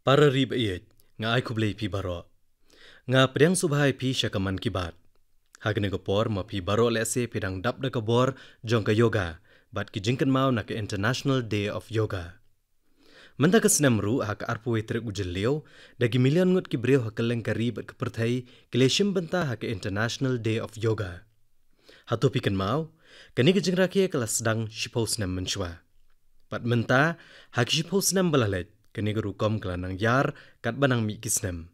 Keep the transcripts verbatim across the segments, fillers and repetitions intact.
Para ri ba ïeit, nga ai khublei phi baroh. Nga pdiang sngewbha ïa phi sha ka Mann Ki Baat. Ha kane ka por ma phi baroh lehse phi dang dap da ka bor jong ka yoga bad ki jingkynmaw na ka International Day of Yoga. Mynta ka snem ruh ha ka arphew tarik u Jylliew, da ki million ngut ki briew ha kylleng ka ri bad ka pyrthei ki la shim bynta ha ka International Day of Yoga. Hato phi kynmaw, kane ka jingrakhe ka la sdang shiphew snem mynshuwa. Bad mynta, ha ki shiphew snem ba la leit, kane ka rukom ka la nang ïar katba nang mih ki snem.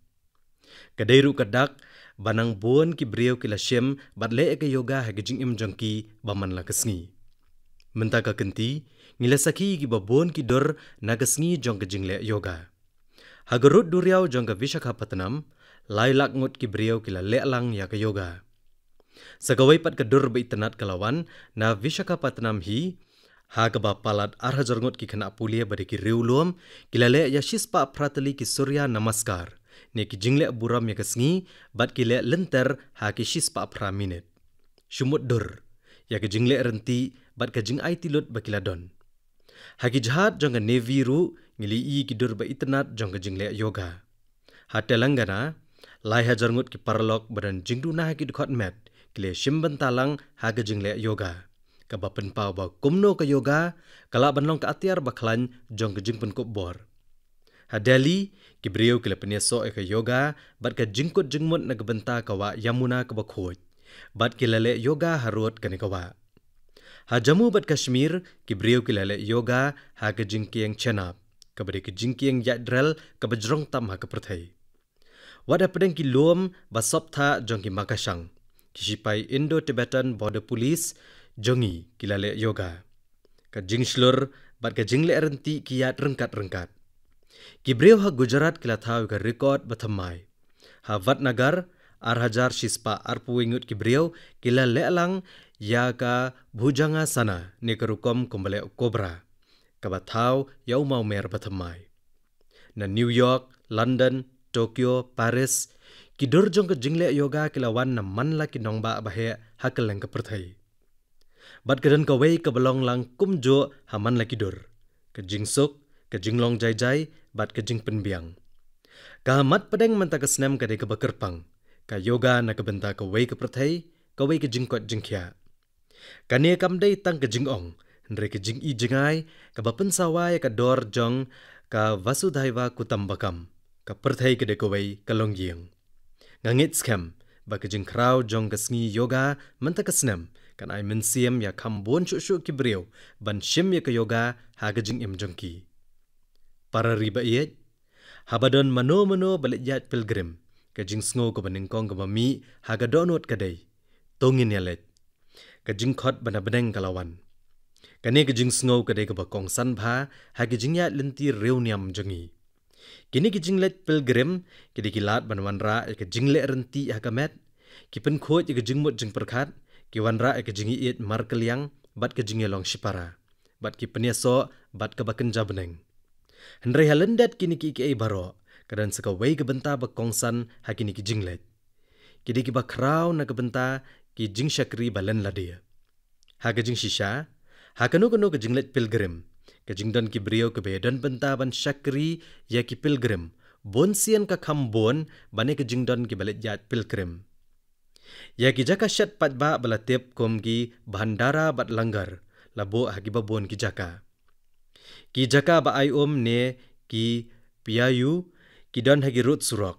Ka dei ruh ka dak ba nang bun ki briew ki la shim bad leh ïa ka yoga ha ka jingim jong ki ba man la ka sngi. Mynta ka kynti, ngi la sakhi ïa kiba bun ki dur na ka sngi jong ka jingleh yoga. Ha ka rud duriaw jong ka Visakhapatnam, lai lak ngut ki briew ki la leh lang ïa ka yoga. Sa kawei pat ka dur ba itynnad ka la wan na Visakhapatnam hi, ha kaba palat ar hajar ngut ki khynnah pule ba dei ki riewlum ki la leh ïa shispah phra tylli ki Surya Namaskar, ne ki jingleh burom ïa ka sngi, bad ki leh lynter ha ki shispah phra minit. Shu mutdur ïa ka jingleh rynti bad ka jingai tilut ba ki la don. Ha ki jahaj jong ka Navy ruh ngi la ïohi ki dur ba itynnad jong ka jingleh yoga. Ha Telangana, lai hajar ngut ki paralok ba don jingduna ha ki dkhot met ki la shim bynta lang ha ka jingleh yoga, kaba pynpaw ba kumno ka yoga ka lah ban long ka atiar ba khlaiñ jong ka jingpynkup bor. Ha Delhi, ki briew ki la pynïasoh ïa ka yoga bad ka jingkut jingmut na ka bynta ka wah Yamuna kaba khuid, bad ki la leh yoga harud kane ka wah. Ha Jammu bad Kashmir, ki briew ki la leh yoga ha ka jingkieng Chenab, kaba dei ka jingkieng ïaid rel kaba jrong tam ha ka pyrthei. Wat hapdeng ki lum ba sop thah jong ki makashang, ki shipai Indo-Tibetan Border Police jong ngi ki la leh yoga. Ka jingshlur bad ka jingleh rynti ki ïaid ryngkat-ryngkat. Ki briew ha Gujarat ki la thaw ïa ka record ba thymmai. Ha Vadnagar, ar hajar shispah arphew ngut ki briew ki la leh lang ïa ka Bhujangasana, ne ka rukom kumba leh u cobra, kaba thaw ïa u mawmer ba thymmai. Na New York, London, Tokyo, Paris, ki dur jong ka jingleh yoga ki la wan na man la ki nongbah ba heh ha kylleng ka pyrthei. Bad ka don kawei kaba long lang kumjuh ha man la ki dur: ka jingsuk, ka jinglong jai jai, bad ka jingpynbiang. Ka mat pdeng mynta ka snem ka dei kaba kyrpang, ka yoga na ka bynta kawei ka pyrthei, kawei ka jingkoit jingkhiah. Kane kam dei tang ka jingong, hynrei ka jingi jngai kaba pynsawa ïa ka dor jong ka Vasudhaiva Kutumbakam, ka pyrthei ka dei kawei ka longïing. Nga ngeit skhem ba ka jingkhraw jong ka sngi yoga mynta ka snem kan ai mynsiem ïa kham bun shuh shuh ki briew ban shim ïa ka yoga ha ka jingim jong ki. Para ri ba ïeit, haba don mano mano ba leit ïaid pilgrim, ka jingsngew kaba nyngkong kaba mih ha ka dohnud ka dei: To ngin ïaleit. Ka jingkhot ba na bneng ka la wan. Kane ka jingsngew ka dei kaba kongsan bha ha ki jingïaid lynti riewniam jong ngi. Kine ki jingleit pilgrim ki dei ki lad ban wanrah ïa ka jingleh rynti ha ka met, ki pynkhuid ïa ka jingmut jingpyrkhat, ki wanrah ïa ka jingïeit markylliang bad ka jingïalong shipara, bad ki pynïasoh bad kaba kynja bneng. Hynrei ha lyndet kine kiei baroh, ka don sa kawei ka bynta ba kongsan ha kine ki jingleit. Ki dei kiba khraw na ka bynta ki jingshakri ba len lade. Ha ka jingshisha, ha kano kano ka jingleit pilgrim, ka jingdon ki briew kiba ïadon bynta ban shakri ïa ki pilgrim, bun sien ka kham bun ban ïa ka jingdon kiba leit ïaid pilgrim. Ïa ki jaka shet paidbah ba la tip kum ki bhandara bad langar la buh ha kiba bun ki jaka. Ki jaka ba ai um ne ki piayu ki don ha ki rud surok.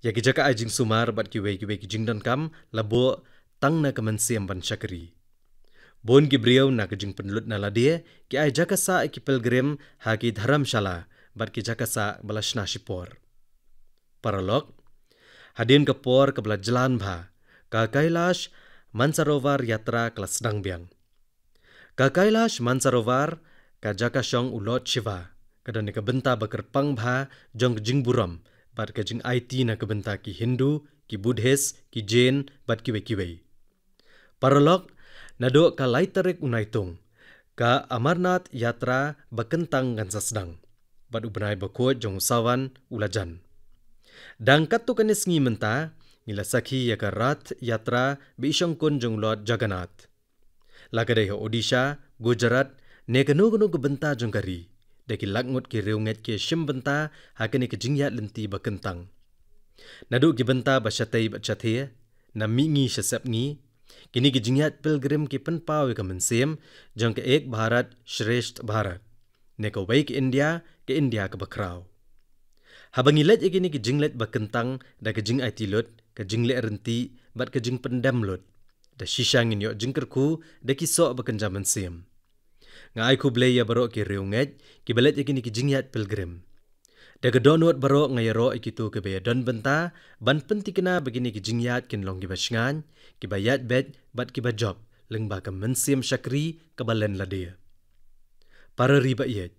Ïa ki jaka ai jingsumar bad kiwei kiwei ki jingdonkam la buh tang na ka mynsiem ban shakri. Bun ki briew na ka jingpynlut na lade ki ai jaka sah ïa ki pilgrim ha ki dharamshala bad ki jaka sah ba la shna shipor. Paralok, hadien ka por kaba la jlan bha, ka Kailash Mansarovar Yatra ka la sdang biang. Ka Kailash Mansarovar, ka jaka shong u Lord Shiva, ka don ïa ka bynta ba kyrpang bha jong ka jingburom bad ka jingaiti na ka bynta ki Hindu, ki Buddhist, ki Jain bad kiwei kiwei. Paralok, naduh ka lai tarik u Naitung, ka Amarnath Yatra ba kyntang kan sa sdang, bad u bnai bakhuid jong u Sawan u la jan. Dang katto katne sngi mynta, ngi la sakhi ïa ka Rath Yatra ba i shongkun jong u Lord Jagannath. La ka dei ha Odisha, Gujarat, ne kano kano ka bynta jong ka ri, da ki lak ngut ki riewngeit ki shim bynta ha kane ka jingïaid lynti ba kyntang. Naduh ki bynta ba shatei bad shathie, na mihngi sha sepngi, kine ki jingïaid pilgrim ki pynpaw ïa ka mynsiem jong ka Ek Bharat Shreshtha Bharat, ne kawei ka India, ka India kaba khraw. Haba ngi leit ïa kine ki jingleit ba kyntang da ka jingaiti lut, ka jingleh rynti bad ka jingpyndem lut, da shisha ngin ïoh jingkyrkhu da ki soh ba kynja mynsiem. Nga ai khublei ïa baroh ki riewngeit kiba leit ïa kine ki jingïaid pilgrim. Da ka dohnud baroh nga ïaroh ïa kito kiba ïadon bynta ban pyntikna ba kine ki jingïaid kin long kiba shngaiñ, kiba ïaid beit bad kiba jop lyngba ka mynsiem shakri kaba len lade. Para ri ba ïeit,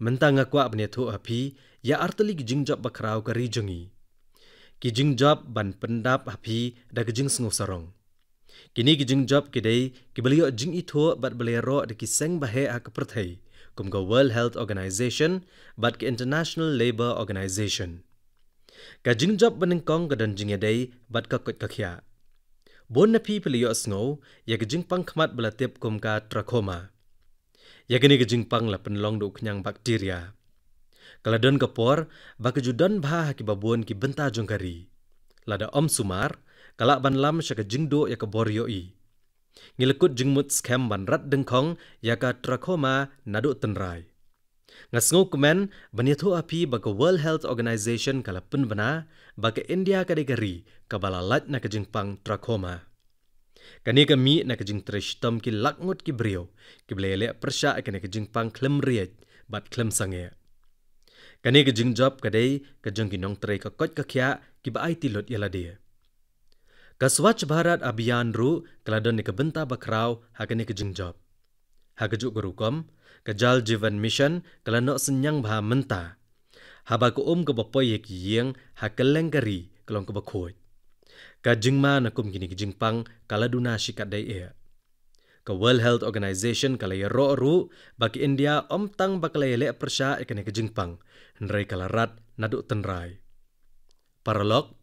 mynta nga kwah ban ïathuh ha phi ïa artylli ki jingjop ba khraw ka ri jong ngi. Ki jingjop ban pyndap ha phi da ka jingsngew sarong. Kine ki jingjop ki dei kiba la ïoh jingithuh bad ba la ïaroh da ki seng baheh ha ka pyrthei, kum ka World Health Organization bad ka International Labour Organization. Ka jingjop ba nyngkong ka don jingïadei bad ka koit ka khiah. Bun na phi phi la ïohsngew ïa ka jingpang khmat ba la tip kum ka trachoma. Ïa kane ka jingpang la pynlong da u khñiang bakteria. Ka la don ka por ba ka ju don bha ha kiba bun ki bynta jong ka ri. Lada ym sumar, ka lah ban lam sha ka jingduh ïa ka bor ïohi. Ngi la kut jingmut skhem ban rat dyngkhong ïa ka trachoma naduh tynrai. Nga sngewkmen ban ïathuh ha phi ba ka World Health Organization ka la pynbna ba ka India ka dei ka ri kaba la lait na ka jingpang trachoma. Kane ka mih na ka jingtrei shitom ki lak ngut ki briew kiba la ïaleh pyrshah ïa kane ka jingpang khlem riej bad khlem sangeh. Kane ka jingjop ka dei ka jong ki nongtrei ka koit ka khiah kiba aiti lut ïa lade. Ka Swachh Bharat Abhiyan ruh ka la don ïa ka bynta ba khraw ha kane ka jingjop. Ha kajuh ka rukom, ka Jal Jeevan Mission ka la noh synñiang bha mynta, haba ka um kaba poi ha ki ïing ha kylleng ka ri ka long kaba khuid. Ka jingma na kum kine ki jingpang ka la duna shikatdei eh. Ka World Health Organization ka la ïaroh ruh ba ka India ym tang ba ka la ïaleh pyrshah ïa kane ka jingpang, hynrei ka la rat naduh tynrai. Paralok,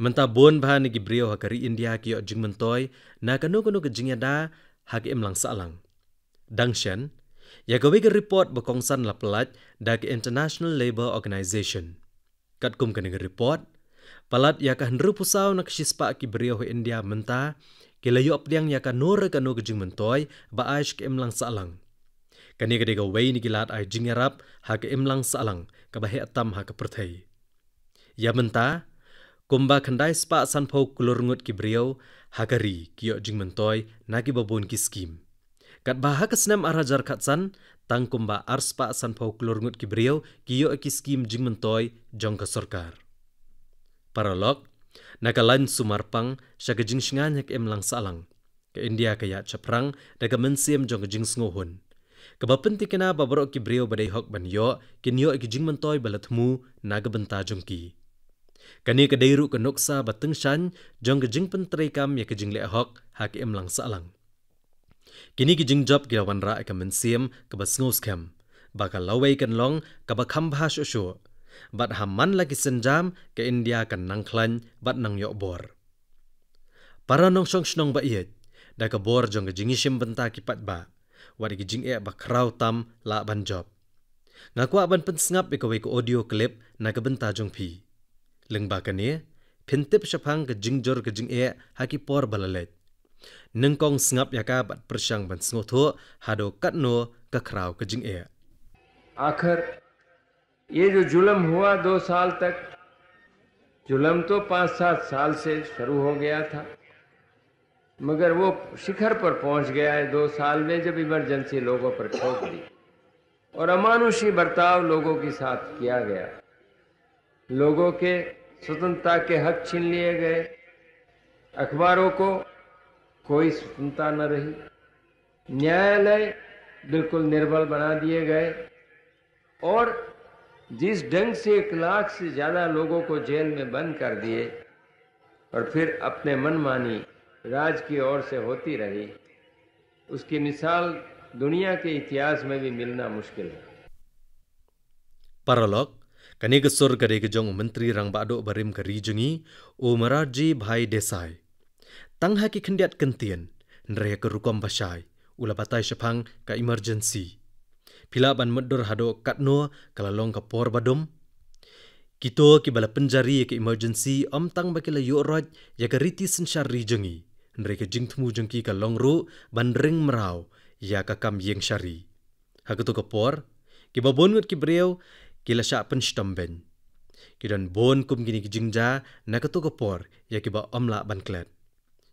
mynta bun bha na ki briew ha ka ri India ki ïoh jingmyntoi na kano kano ka jingïada ha ka imlang sahlang. Dang shen, ïa kawei ka report ba kongsan la pyllait da ka International Labour Organization. Katkum kane ka report, palat ïa ka hynriewphew saw na ka shispah ki briew ha India mynta ki la ïoh pdiang ïa kano re kano ka jingmyntoi ba ai sha ka imlang sahlang. Kane ka dei kawei na ki lad ai jingïarap ha ka imlang sahlang kaba heh tam ha ka pyrthei. Ïa mynta, kumba khyndai spah sanphew klur ngut ki briew ha ka ri ki ïoh jingmyntoi na kiba bun ki skim. Katba ha ka snem ar hajar khatsan, tang kumba ar spah sanphew klur ngut ki briew ki ïoh ki skim jingmyntoi jong ka sorkar. Paralok, na ka lain sumar pang sha ka jingshngaiñ ha ka imlang sahlang, ka India ka ïaid shaphrang da ka mynsiem jong ka jingsngewhun, kaba pyntikna ba baroh ki briew ba dei hok ban ïoh kin ïoh ki jingmyntoi ba la thmu na ka bynta jong ki. Kane ka dei ruh ka nuksa ba tyngshaiñ jong ka jingpyntreikam ïa ka jingleh hok ha ka imlang sahlang. Kine ki jingjop ki la wanrah ïa ka mynsiem kaba sngewskhem ba ka lawei kan long kaba kham bha shuh shuh, bad ha man la ki sienjam ka India kan nang khlaiñ bad nang ïoh bor. Para nongshong shnong ba ïeit, da ka bor jong ka jingïashim bynta ki paidbah, wat ïa ki jingeh ba khraw tam lah ban jop. Nga kwah ban pynsngap ïa kawei ka audio clip na ka bynta jong phi. Lyngba kane, phin tip shaphang ka jingjur ka jingeh ha ki por ba la leit. Nyngkong sngap ïa ka bad pyrshang ban sngewthuh haduh katno ka khraw ka jingeh. आखिर ये जो जुल्म हुआ दो साल तक, जुल्म तो पाँच सात साल से शुरू हो गया था, मगर वो शिखर पर पहुंच गया है दो साल में, जब इमरजेंसी लोगों पर ठोक दी और अमानुषी बर्ताव लोगों के साथ किया गया। लोगों के स्वतंत्रता के हक छीन लिए गए, अखबारों को कोई स्वतंत्रता न रही, न्यायालय बिल्कुल निर्बल बना दिए गए और जिस ढंग से एक लाख से ज्यादा लोगों को जेल में बंद कर दिए और फिर अपने मनमानी राज की ओर से होती रही, उसकी मिसाल दुनिया के इतिहास में भी मिलना मुश्किल है। Paralok, kane ka sur ka dei ka jong u Myntri Rangbah Duh barim ka ri jong ngi, u Morarji Bhai Desai. Tang ha ki khyndiat kyntien, hynrei ha ka rukom ba shai, u la batai shaphang ka emergency. Phi lah ban mutdur haduh katno ka la long ka por ba dum? Kito kiba la pynjari ïa ka emergency ym tang ba ki la ïoh roit ïa ka riti synshar ri jong ngi, hynrei ka jingthmu jong ki ka long ruh ban ring mraw ïa ka kam ïeng sha ri. Ha kato ka por, kiba bun ngut ki briew ki la shah pynshitom beiñ. Ki don bun kum kine ki jingjia na kato ka por ïa kiba ym lah ban klet.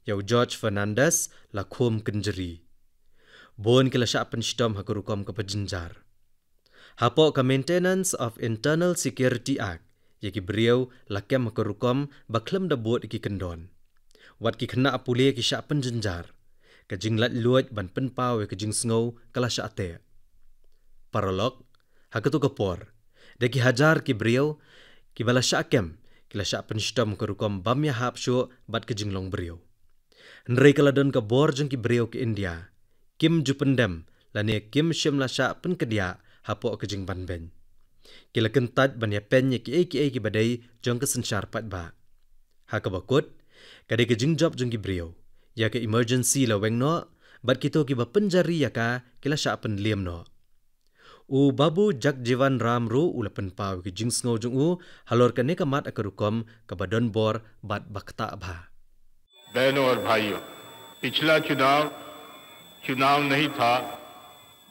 Ïa u George Fernandez la khum kynjri. Bun ki la shah pynshitom ha ka rukom kaba jynjar. Hapoh ka Maintenance of Internal Security Act, ïa ki briew la kem ha ka rukom ba khlem da bud ïa ki kyndon. Wat ki khynnah pule ki shah pynjynjar. Ka jinglaitluid ban pynpaw ïa ka jingsngew ka la shah teh. Paralok, ha kato ka por, da ki hajar ki briew kiba la shah kem, ki la shah pynshitom ha ka rukom bym ïahap shuh bad ka jinglong briew. Hynrei ka la don ka bor jong ki briew ka India, kim ju pyndem lane kim shym la shah pynkdiah hapoh ka jingban beiñ. Ki la kyntait ban ïapeiñ ïa kiei kiei kiba dei jong ka synshar paidbah. Ha kaba kut, ka dei ka jingjop jong ki briew. Ïa ka emergency la weng noh, bad kito kiba pynjari ïa ka ki la shah pynliem noh. U Babu Jagjivan Ram ruh u la pynpaw ïa ka jingsngew jong u halor kane ka mat ha ka rukom kaba don bor bad ba ktah bha. बहनों और भाइयों, पिछला चुनाव चुनाव नहीं था,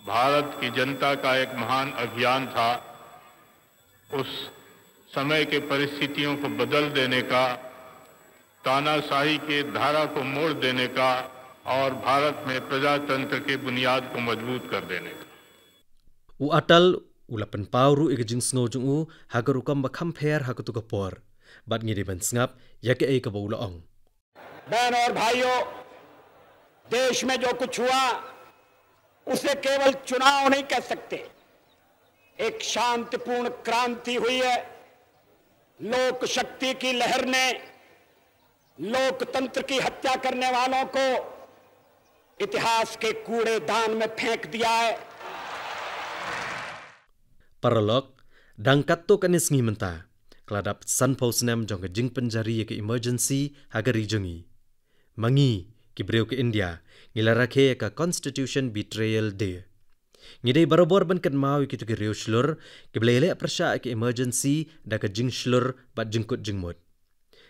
भारत की जनता का एक महान अभियान था। उस समय के परिस्थितियों को बदल देने का, तानाशाही के धारा को मोड़ देने का और भारत में प्रजातंत्र के बुनियाद को मजबूत कर देने का। U Atal u la pynpaw ruh ïa ka jingsngew jong u ha ka rukom ba kham pher ha kato ka por. Bad ngi dei ban sngap ïa kaei kaba u la ong. बहनों और भाइयों, देश में जो कुछ हुआ, उसे केवल चुनाव नहीं कह सकते। एक शांतिपूर्ण क्रांति हुई है। लोक शक्ति की लहर ने लोकतंत्र की हत्या करने वालों को इतिहास के कूड़ेदान में फेंक दिया है। Paralok, dang katto katne sngi mynta, ka la dap sanphew snem jong ka jingpynjari ïa ka emergency ha ka ri jong ngi. Ma ngi, ki briew ka India, ngi la rakhe ïa ka Constitution Betrayal Day. Ngi dei barabor ban kynmaw ïa kito ki riewshlur kiba la ïaleh pyrshah ïa ka emergency da ka jingshlur bad jingkut jingmut.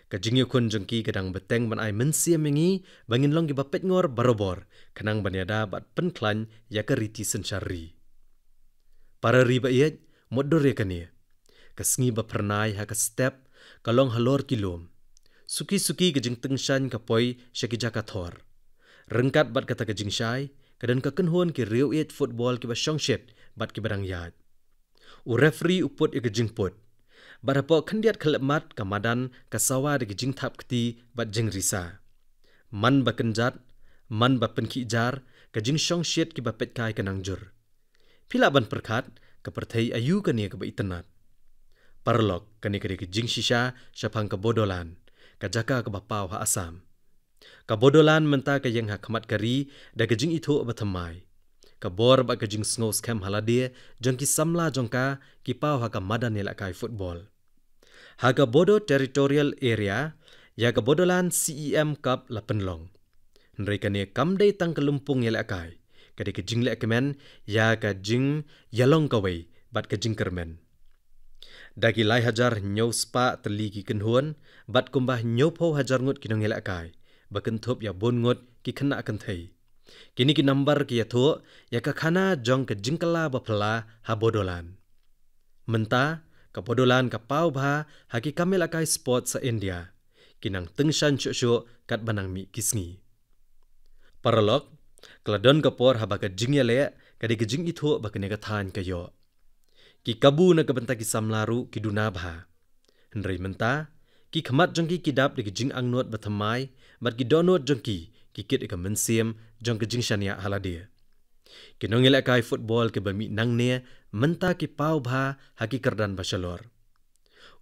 Ka jingïakhun jong ki ka dang bteng ban ai mynsiem ïa ngi ba ngin long kiba peitngor barabor, khnang ban ïada bad pynkhlaiñ ïa ka riti synshar ri. Para ri ba ïeit, mutdur ïa kane. Ka sngi ba phyrnai ha ka step ka long halor ki lum. Suki suki ka jingtyngshaiñ ka poi sha ki jaka thor. Ryngkat bad kata ka jingshai, ka don ka kynhun ki riewieid football kiba shongshit bad kiba dang ïaid. U referee u put ïa ka jingput. Bad hapoh khyndiat khyllipmat ka madan ka sawa da ka jingthap kti bad jingrisa. Man ba kynjat, man ba pynkhih jar, ka jingshongshit kiba peitkai ka nang jur. Phi lah ban pyrkhat, ka pyrthei aïu kane kaba itynnad. Paralok, kane ka dei ka jingshisha shaphang ka Bodoland, ka jaka kaba paw ha Assam. Ka Bodoland mynta ka ïeng ha khmat ka ri da ka jingithuh ba thymmai. Ka bor bad ka jingsngew skhem ha lade jong ki samla jong ka ki paw ha ka madan ïalehkai football. Ha ka Bodo Territorial Area, ïa ka Bodoland C E M Cup la pynlong. Hynrei kane kam dei tang ka lympung ïalehkai, ka dei ka jinglehkmen ïa ka jingïalong kawei bad ka jingkyrmen. Da ki lai hajar hynñiew spah tylli ki kynhun bad kumba hynñiewphew hajar ngut ki nongïalehkai, ba kynthup ïa bun ngut ki khynnah kynthei. Kine ki nambar ki ïathuh ïa ka khana jong ka jingkylla ba phylla ha Bodoland. Mynta, ka Bodoland ka paw bha ha ki kam ïalehkai sports ha India. Ki nang tyngshaiñ shuh shuh katba nang mih ki sngi. Paralok, ka la don ka por haba ka jingïaleh ka dei ka jingithuh ba kane ka thaiñ ka ïoh. Ki kabu na ka bynta ki samla ruh ki duna bha. Hynrei mynta, ki khmat jong ki ki dap da ki jingangnud ba thymmai, bad ki dohnud jong ki ki kit ïa ka mynsiem jong ka jingshaniah ha lade. Ki nongïalehkai football kiba mih nangne mynta ki paw bha ha ki kyrdan ba shalor.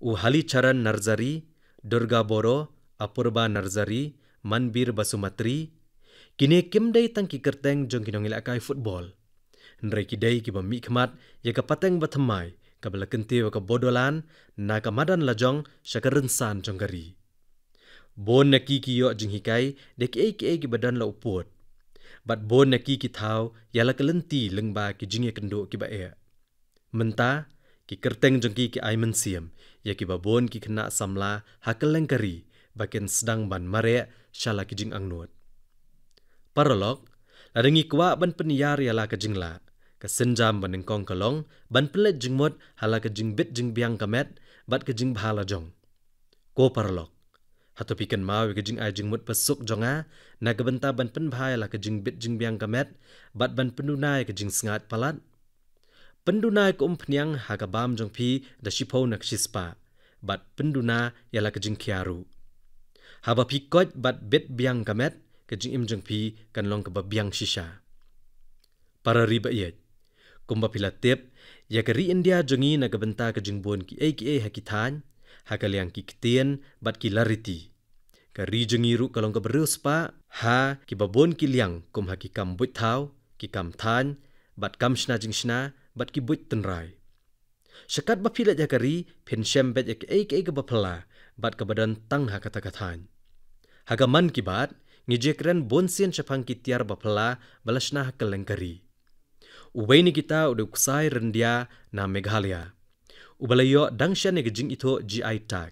U Halicharan Narzary, Durga Bodo, Apurba Narzary, Manbir Basumatary, kine kim dei tang ki kyrteng jong ki nongïalehkai football. Hynrei ki dei kiba mihkhmat ïa ka pateng ba thymmai kaba la kyntiew ïa ka Bodoland na ka madan lajong sha ka rynsan jong ka ri. Bun na ki ki ïoh jinghikai da kiei kiei kiba don la u pud. bad bun na ki ki thaw ïa la ka lynti lyngba ki jingïakynduh kiba eh. Mynta, ki kyrteng jong ki ki ai mynsiem ïa kiba bun ki khynnah samla ha kylleng ka ri ba kin sdang ban mareh sha la ki jingangnud. Paralok, lada ngi kwah ban pynïar ïa la ka jinglah, ka sienjam banyngkong ka long ban pynleit jingmut ha la ka jingbit jingbiang ka met bad ka jingbha la jong. Ko paralok, hato phi kynmaw ïa ka jingai jingmut basuk jong nga na ka bynta ban pynbha ïa la ka jingbit jingbiang ka met bad ban pynduna ïa ka jingsngaid palat? Pynduna ïa ka umphniang ha ka bam jong phi da shiphew na ka shispah, bad pynduna ïa la ka jingkhia ruh. Haba phi koit bad bit biang ka met, ka jingim jong phi kan long kaba biang shisha. Para ri ba ïeit, kumba phi la tip, ïa ka ri India jong ngi na ka bynta ka jingbun kiei kiei ha ki thaiñ, ha ka liang ki ktien bad ki lariti, ka ri jong ngi ruh ka long kaba riewspah ha kiba bun ki liang, kum ha ki kam buit thaw, ki kam thaiñ, bad kam shna jingshna, bad ki buit tynrai. Sha katba phi leit ha ka ri, phin shem beit ïa kaei kaei kaba phylla bad kaba don tang ha kata ka thaiñ. Ha ka Mann Ki Baat, ngi ju ïakren bun sien shaphang ki tiar ba phylla ba la shna ha kylleng ka ri. Uwei na kita u dei u ksai ryndia na Meghalaya, uba la ïoh dang shen ïa ka jingithuh G I tag.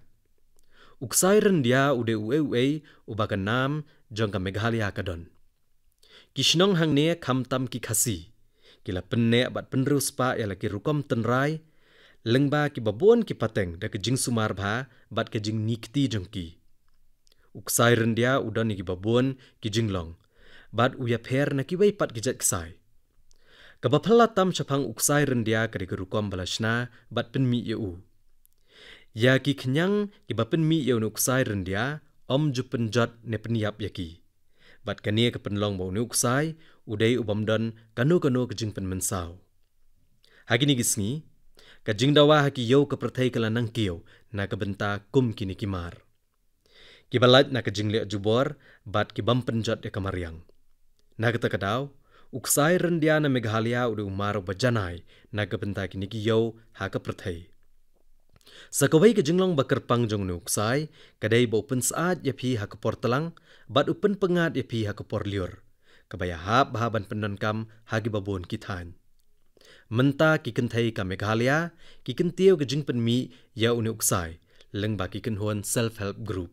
U ksai ryndia u dei uei uei uba ka nam jong ka Meghalaya ka don. Ki shnong hangne, khamtam ki Khasi, ki la pynneh bad pynriewspah ïa la ki rukom tynrai lyngba kiba bun ki pateng da ka jingsumar bha bad ka jingnie kti jong ki. U ksai ryndia u don ïa kiba bun ki jinglong bad u ïapher na kiwei pat ki jait ksai. Kaba phylla tam shaphang u ksai ryndia ka dei ka rukom ba la shna bad pynmih ïa u. Ïa ki khñiang kiba pynmih ïa une u ksai ryndia ym ju pynjot ne pynïap ïa ki. Bad kane ka pynlong ba une u ksai u dei u bym don kano kano ka jingpynmynsaw. Ha kine ki sngi, ka jingdawa ha ki ïew ka pyrthei ka la nangkiew na ka bynta kum kine ki mar. Kiba lait na ka jingleh jubor bad ki bym pynjot ïa ka mariang. Na kata ka daw, u ksai ryndia na Meghalaya u dei u mar uba janai na ka bynta kine ki ïew ha ka pyrthei. Sa kawei ka jinglong ba kyrpang jong une u ksai ka dei ba u pynsyaid ïa phi ha ka por tlang bad u pynpyngngad ïa phi ha ka por lyiur, kaba ïahap bha ban pyndonkam ha kiba bun ki thaiñ. Mynta ki kynthei ka Meghalaya ki kyntiew ka jingpynmih ïa une u ksai lyngba ki kynhun self help group.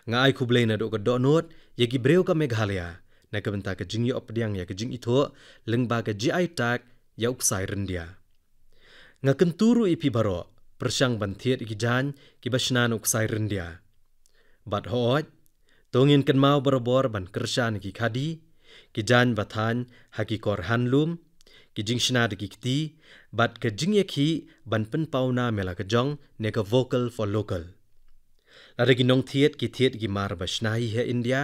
Nga ai khublei naduh ka dohnud ïa ki briew ka Meghalaya na ka bynta ka jingïoh pdiang ïa ka jingithuh lyngba ka G I tag ïa u ksai ryndia. Nga kyntu ruh ïa phi baroh pyrshang ban thied ïa ki jaiñ kiba shna na u ksai ryndia. Bad hooid, to ngin kynmaw barabor ban kyrshan ïa ki khadi, ki jaiñ ba thaiñ ha ki kor handloom, ki jingshna da ki kti, bad ka jingïakhih ban pynpaw nam ïa la ka jong ne ka vocal for local. Lada ki nongthied ki thied ïa ki mar ba shna hi ha India,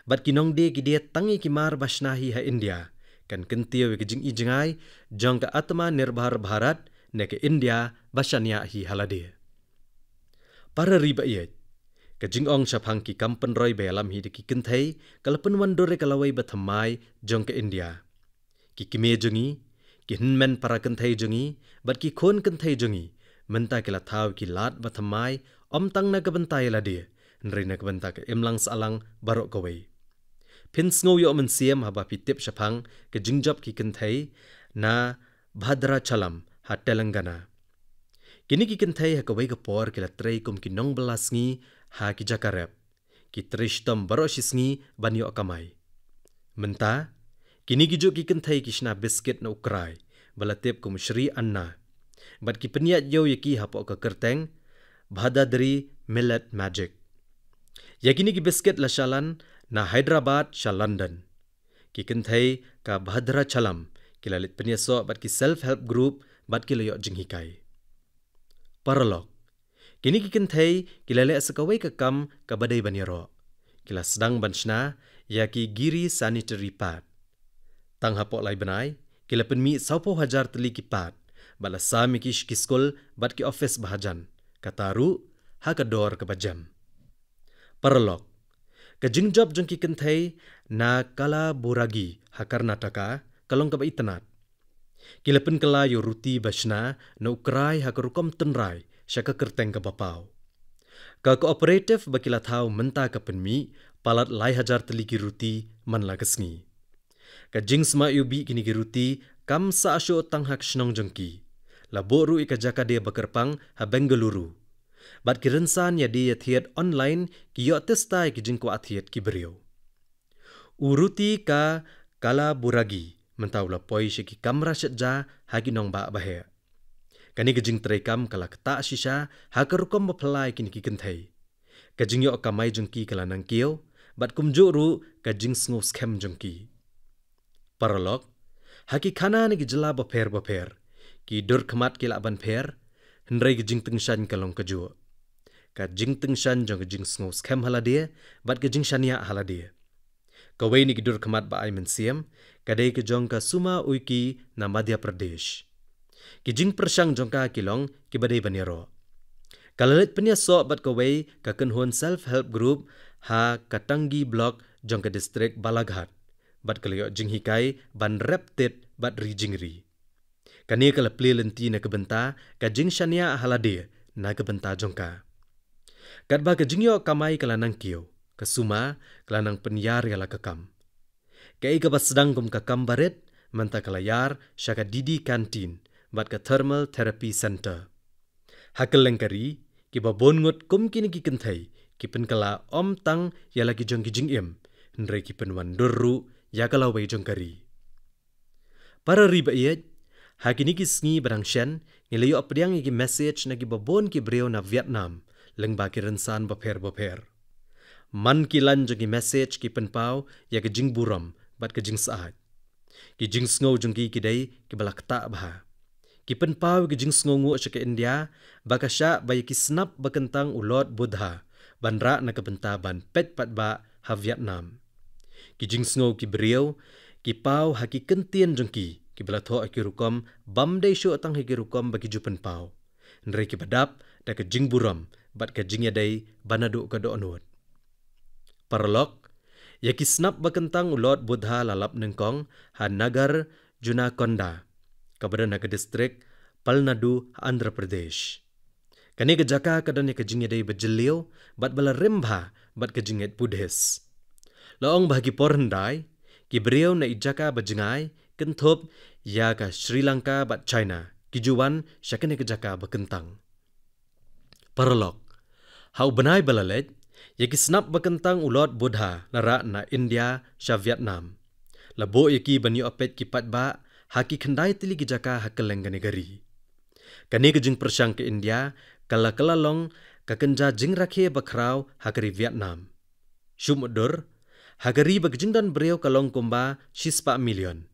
bad ki nongdie ki die tang ïa ki mar ba shna hi ha India, kan kyntiew ïa ka jingijngai jong ka Atmanirbhar Bharat ne ka India ba shaniah hi ha lade. Para ri ba ïeit, ka jingong shaphang ki kam pynroi ba ïalam hi da ki kynthei ka la pynwandur ïa ka lawei ba thymmai jong ka India. Ki kmie jong ngi, ki hynmen para kynthei jong ngi, bad ki khun kynthei jong ngi mynta ki la thaw ïa ki lad ba thymmai, ym tang na ka bynta ïa lade, hynrei na ka bynta ka imlang sahlang baroh kawei. Phin sngew ïoh mynsiem haba phi tip shaphang ka jingjop ki kynthei na Bhadrachalam ha Telangana. Kine ki kynthei ha kawei ka por ki la trei kum ki nongbylla sngi ha ki jaka rep. Ki trei shitom baroh shi sngi ban ïoh kamai. Mynta, kine ki juh ki kynthei ki shna biskit na u krai ba la tip kum Shri Anna, bad ki pynïaid ïew ïa ki hapoh ka kyrteng Bhadadri Millet Magic. Ïa kine ki biskit la shalan na Hyderabad sha London. Ki kynthei ka Bhadrachalam ki la leit pynïasoh bad ki self help group bad ki la ïoh jinghikai. Paralok, kine ki kynthei ki la leh sa kawei ka kam kaba dei ban ïaroh. Ki la sdang ban shna ïa ki Giri sanitary pad. Tang hapoh lai bnai ki la pynmih sawphew hajar tylli ki pad bad la sam ïa ki sha ki skul bad ki ophis ba hajan, kata ruh ha ka dor kaba jem. Paralok, ka jingjop jong ki kynthei na Kalaburagi ha Karnataka ka long kaba itynnad. Ki la pynkylla ïa u ruti ba shna na u krai ha ka rukom tynrai sha ka kyrteng kaba paw. Ka cooperative ba ki la thaw mynta ka pynmih palat lai hajar tylli ki ruti man la ka sngi. Ka jingsma ïa u bih kine ki ruti kam sah shuh tang ha ka shnong jong ki. La buh ruh ïa ka jaka die ba kyrpang ha Bengaluru. Bad ki rynsan ïa die ïa thied online ki ïoh tista ïa ki jingkwah thied ki briew. U ruti ka Kalaburagi mynta u la poi sha ki kamra shet ja ha ki nongbah ba heh. Kane ka jingtrei kam ka la ktah shisha ha ka rukom ba phylla ïa kine ki kynthei. Ka jingïoh kamai jong ki ka la nang kiew, bad kumjuh ruh ka jingsngew skhem jong ki. Paralok, ha ki khana ne ki jylla bapher bapher, ki dur khmat ki lah ban pher, hynrei ka jingtyngshaiñ ka long kajuh. Ka jingtyngshaiñ jong ka jingsngew skhem ha lade, bad ka jingshaniah ha lade. Kawei na ki dur khmat ba ai mynsiem, ka dei ka jong ka Suma Uikey na Madhya Pradesh. Ki jingpyrshang jong ka ki long kiba dei ban ïaroh. Ka la leit pynïasoh bad kawei ka kynhun self help group ha Katangi block jong ka district Balaghat. Bad ka la ïoh jinghikai ban rep tit bad ri jingri. Kane ka la plie lynti na ka bynta ka jingshaniah ha lade na ka bynta jong ka. Katba ka jingïoh kamai ka la nang kiew, ka Suma ka la nang pynïar ïa la ka kam. Kaei kaba sdang kum ka kam barit, mynta ka la ïar sha ka Didi Canteen bad ka Thermal Therapy Center. Ha kylleng ka ri, kiba bun ngut kum kine ki kynthei ki pynkylla ym tang ïa la ki jong ki jingim, hynrei ki pynwandur ruh ïa ka lawei jong ka ri. Para ri ba ïeit, ha kine ki sngi ba dang shen, ngi la ïoh pdiang ïa ki message na kiba bun ki briew na Vietnam lyngba ki rynsan bapher bapher. Man ki lain jong ki message ki pynpaw ïa ka jingburom bad ka jingsyaid. Ki jingsngew jong ki ki dei kiba la ktah bha. Ki pynpaw ïa ki jingsngewnguh sha ka India ba ka shah ba ïa ki snap ba kyntang u Lord Buddha ban rah na ka bynta ban peit paidbah ha Vietnam. Ki jingsngew ki briew ki paw ha ki kyntien jong ki kiba la thoh ha ki rukom bym dei shuh tang ha ki rukom ba ki ju pynpaw, hynrei kiba dap da ka jingburom bad ka jingïadei ba naduh ka dohnud. Paralok, ïa ki snap ba kyntang u Lord Buddha la lap nyngkong ha Nagar Junakonda, kaba don ha ka district Palnadu ha Andhra Pradesh. Kane ka jaka ka don ïa ka jingïadei ba jylliew bad ba la rim bha bad ka jingngeit Buddhist. La ong ba ha ki por hyndai, ki briew na i jaka ba jngai kynthup ïa ka Sri Lanka bad China ki ju wan sha kane ka jaka ba kyntang. Paralok, ha u bnai ba la leit, ïa ki snap ba kyntang u Lord Buddha la rah na India sha Vietnam. La buh ïa ki ban ïoh peit ki paidbah ha ki khyndai tylli ki jaka ha kylleng kane ka ri. Kane ka jingpyrshang ka India ka la kylla long ka kynja jingrakhe ba khraw ha ka ri Vietnam. Shu mutdur, ha ka ri ba ka jingdon briew ka long kumba shispah million,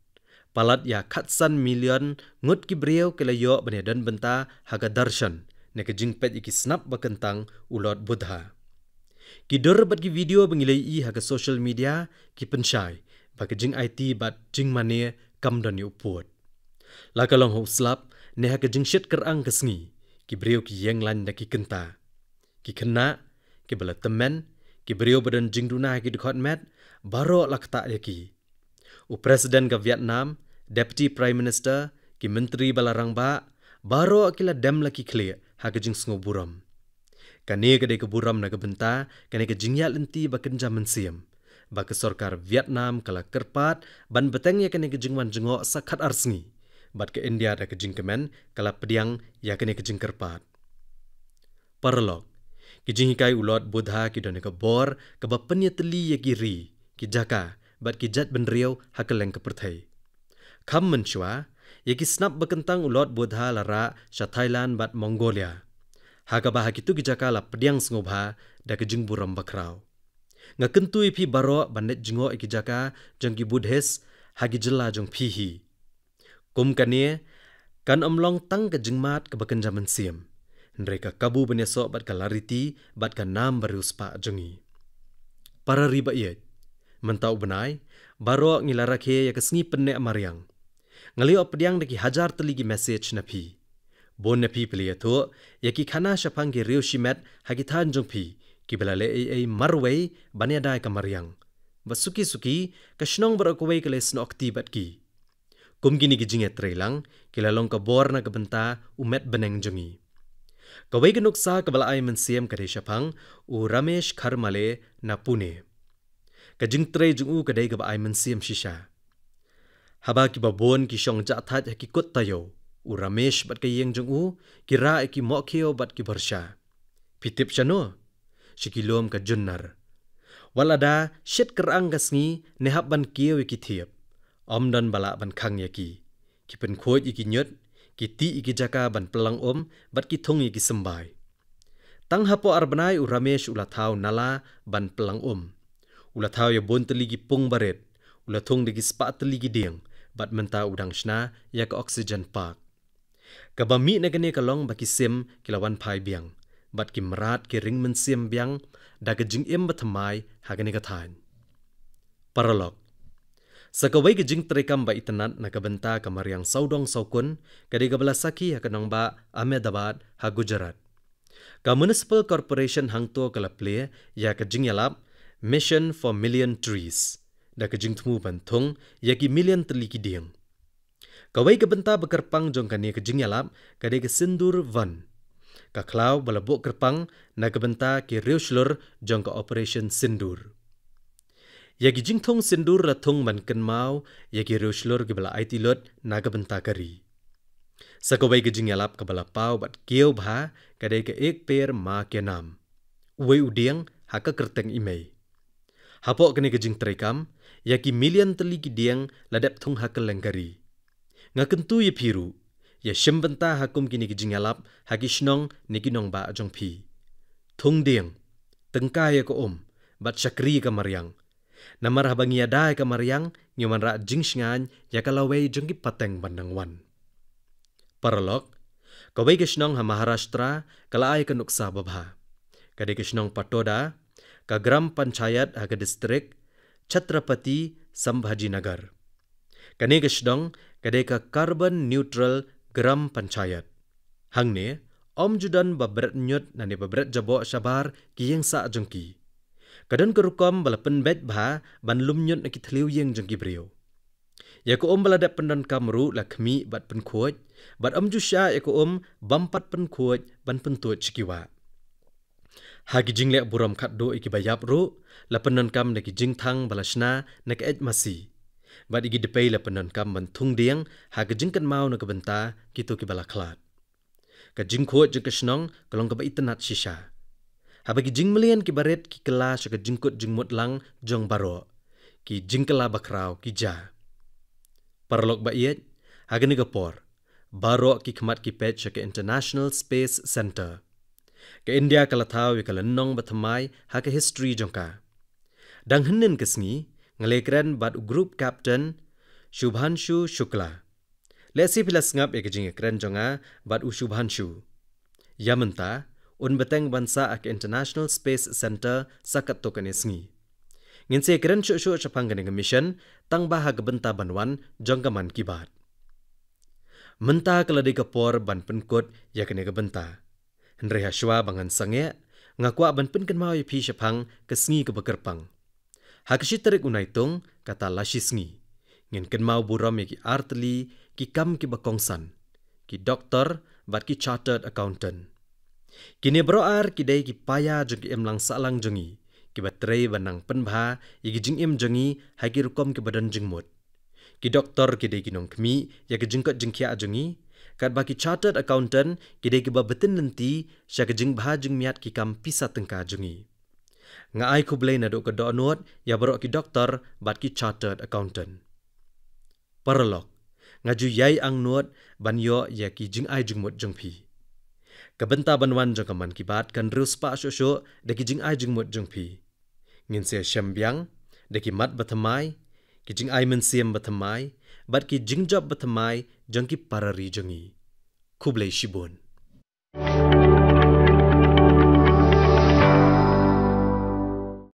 palat ïa khatsan million ngut ki briew ki la ïoh ban ïadon bynta ha ka darshan, ne ka jingpeit ïa ki snap ba kyntang u Lord Buddha. Ki dur bad ki video ba ngi la ïohi ha ka social media ki pynshai ba ka jingaiti bad jingmane kam don ïa u pud. La ka long ha u slap ne ha ka jingshit kyrang ka sngi, ki briew ki ïeng lain da ki kynta. Ki khynnah, kiba la tymmen, ki briew ba don jingduna ha ki dkhot met, baroh la ktah ïa ki. U President ka Vietnam, Deputy Prime Minister, ki myntri ba la rangbah, baroh ki la dem la ki khlieh ha ka jingsngewburom. Kane ka dei ka burom na ka bynta kane ka jingïaid lynti ba kynja mynsiem, ba ka sorkar Vietnam ka la kyrpad ban bteng ïa kane ka jingwan jngoh sa khatar sngi, bad ka India da ka jingkmen ka la pdiang ïa kane ka jingkyrpad. Paralok, ki jinghikai u Lord Buddha ki don ïa ka bor kaba pynïatylli ïa ki ri, ki jaka bad ki jaitbynriew ha kylleng ka pyrthei. Kham mynshuwa, ïa ki snap ba kyntang u Lord Buddha la rah sha Thailand bad Mongolia, ha kaba ha kito ki jaka la pdiang sngewbha da ka jingburom ba khraw. Nga kyntu ïa phi baroh ban leit jngoh ïa ki jaka jong ki Buddhist ha ki jylla jong phi hi. Kum kane, kan ym long tang ka jingmad kaba kynja mynsiem, hynrei ka kabu ban ïasoh bad ka lariti bad ka nam bariewspah jong ngi. Para ri ba ïeit, mynta u bnai, baroh ngi la rakhe ïa ka sngi pynneh mariang. Nga la ïoh pdiang da ki hajar tylli ki message na phi. Bun na phi phi la ïathuh ïa ki khana shaphang ki riew shimet ha ki thaiñ jong phi, kiba la leh ei ei marwei ban ïada ïa ka mariang. Ba suki suki, ka shnong baroh kawei ka la ïasnoh kti bad ki. Kum kine ki jingïatreilang ki la long ka bor na ka bynta u met bneng jong ngi. Kawei ka nuksa kaba la ai mynsiem ka dei shaphang u Ramesh Kharmale na Pune. Ka jingtrei jong u ka dei kaba ai mynsiem shisha. Haba kiba bun ki shong jahthait ha ki kut taïew, u Ramesh bad ka ïing jong u ki rah ïa ki mohkhiew bad ki borsha. Phi tip shano? Sha ki lum ka Junnar. Wat lada shit kyrang ka sngi ne hap ban kiew ïa ki thiep, ym don ba lah ban khang ïa ki. Ki pynkhuid ïa ki ñiut, ki tih ïa ki jaka ban pynlang um bad ki thung ïa ki symbai. Tang hapoh ar bnai u Ramesh u la thaw nala ban pynlang um. U la thaw ïa bun tylli ki pung barit. U la thung da ki spah tylli ki dieng, bad mynta u dang shna ïa ka oxygen park. Kaba mih na kane ka long ba ki sim ki la wan phai biang, bad ki mrad ki ring mynsiem biang da ka jingim bathymmai ha kane ka thaiñ. Paralok. Sa kawei ka jingtreikam ba itynnad na ka bynta ka mariang sawdong sawkun, ka dei kaba la sakhi ha ka nongbah Ahmedabad ha Gujarat. Ka Municipal Corporation hangto ka la plie ïa ka jingïalap Mission for Million Trees, da ka jingthmu ban thung ïa ki million tylli ki dieng. Kawei ka bynta ba kyrpang jong kane ka jingïalap ka dei ka Sindoor Van, ka khlaw ba la buh kyrpang na ka bynta ki riewshlur jong ka Operation Sindoor. Ïa ki jingthung sindoor la thung ban kynmaw ïa ki riewshlur kiba la aiti lut na ka bynta ka ri. Sa kawei ka jingïalap kaba la paw bad kiew bha ka dei ka Ek Ped Maa Ke Naam, uwei u dieng ha ka kyrteng i mei. Hapoh kane ka jingtreikam, ïa ki million tylli ki dieng la dep thung ha kylleng ka ri. Nga kyntu ïa phi ruh, ïa shim bynta ha kum kine ki jingïalap ha ki shnong ne ki nongbah jong phi. Thung dieng, tyngkai ïa ka um, bad shakri ïa ka mariang. Namar haba ngi ïada ïa ka mariang, ngi wanrah jingshngaiñ ïa ka lawei jong ki pateng ban dang wan. Paralok, kawei ka shnong ha Maharashtra ka la ai ka nuksa babha. Ka dei ka shnong Patoda, ka Gram Panchayat ha ka distrik Chhatrapati Sambhajinagar. Kane ka shnong ka dei ka carbon neutral Gram Panchayat. Hangne, ym ju don ba bret ñiut ne ba bret jaboh shabar ki ïing sah jong ki. Ka don ka rukom ba la pynbeit bha ban lum ñiut na ki thliew ïing jong ki briew. Ïa ka um ba la dep pyndonkam ruh la khmih bad pynkhuid, bad ym ju shah ïa ka um bym pat pynkhuid ban pyntuid sha ki wah. Ha ki jingleh burom khatduh ïa kiba ïap ruh, la pyndonkam da ki jingthang ba la shna na ka eit masi. Bad ïa ki dpei la pyndonkam ban thung dieng ha ka jingkynmaw na ka bynta kito kiba la khlad. Ka jingkhuid jong ka shnong ka long kaba itynnad shisha. Haba ki jingmlien kiba rit ki kylla sha ka jingkut jingmut lang jong baroh, ki jingkylla bakhraw ki jia. Paralok ba ïeit, ha kane ka por, baroh ki khmat ki peit sha ka International Space Centre. Ka India ka la thaw ïa ka lynnong bathymmai ha ka history jong ka. Dang hynnin ka sngi, nga la ïakren bad u Group Captain Shubhanshu Shukla. Lehse phi la sngap ïa ka jingïakren jong nga bad u Shubhanshu. Ïa mynta, un bteng ban sah ha ka International Space Centre sa katto katne sngi. Ngin sa ïakren shuh shuh shaphang kane ka mission, tang ba ha ka bynta ban wan jong ka Mann Ki Baat. Mynta ka la dei ka por ban pynkut ïa kane ka bynta. Hynrei ha shuwa ba ngan sangeh, nga kwah ban pynkynmaw ïa phi shaphang ka sngi kaba kyrpang. Ha ka shi tarik u Naitung, kata la shi sngi, ngin kynmaw burom ïa ki artylli ki kam kiba kongsan, ki doktor bad ki chartered accountant. Kine baroh ar ki dei ki paia jong ki imlang sahlang jong ngi, kiba trei ban nang pynbha ïa ki jingim jong ngi ha ki rukom kiba don jingmut. Ki doktor ki dei ki nongkhmih ïa ki jingkoit jingkhiah jong ngi, katba ki chartered accountant ki dei kiba btin lynti sha ka jingbha jingmiat ki kam pisa tyngka jong ngi. Nga ai khublei naduh ka dohnud ïa baroh ki doktor bad ki chartered accountant. Paralok, nga ju ïai angnud ban ïoh ïa ki jingai jingmut jong phi. Ka bynta ban wan jong ka Mann Ki Baat kan riewspah shuh shuh da ki jingai jingmut jong phi. Ngin sa shem biang da ki mat bathymmai, ki jingai mynsiem bathymmai, bad ki jingjop bathymmai jong ki para ri jong ngi. Khublei shibun.